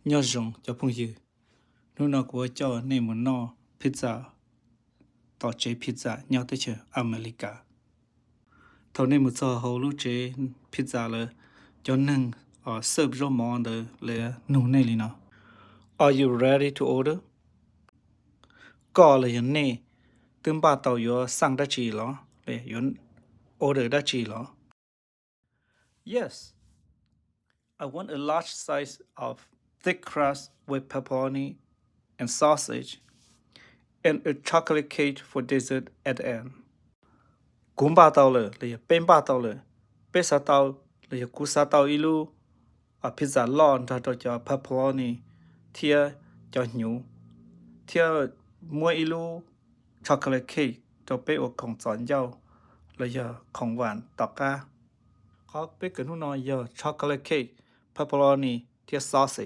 Nyob zoo cov phooj ywg, hnub no kuv yuav coj nej mus noj pizza tom tsev pizza nyob teb chaws Amelikas. Thaum nej mus txog hauv lub tsev pizza lawm, cov neeg serve zaub mov ntawd lawv nug nej li no: Are you ready to order? Koj los yog nej twb npaj tau yuav xaj dab tsi los? Yuav order dab tsi los? Yes, I want a large slice of thick crust with pepperoni and sausage and a chocolate cake for dessert at the end. Kuv npaj tau lawm los yog peb npaj tau lawm, peb xav tau los yog kuv xav tau ib lub pizza loj nrog rau cov pepperoni thiab cov hnyuv, thiab muab ib lub chocolate cake rau peb ua khoom txom ncauj los yog khoom vam tom qab. Qhov peb kawm hnub no yog chocolate cake, pepperoni thiab sausage.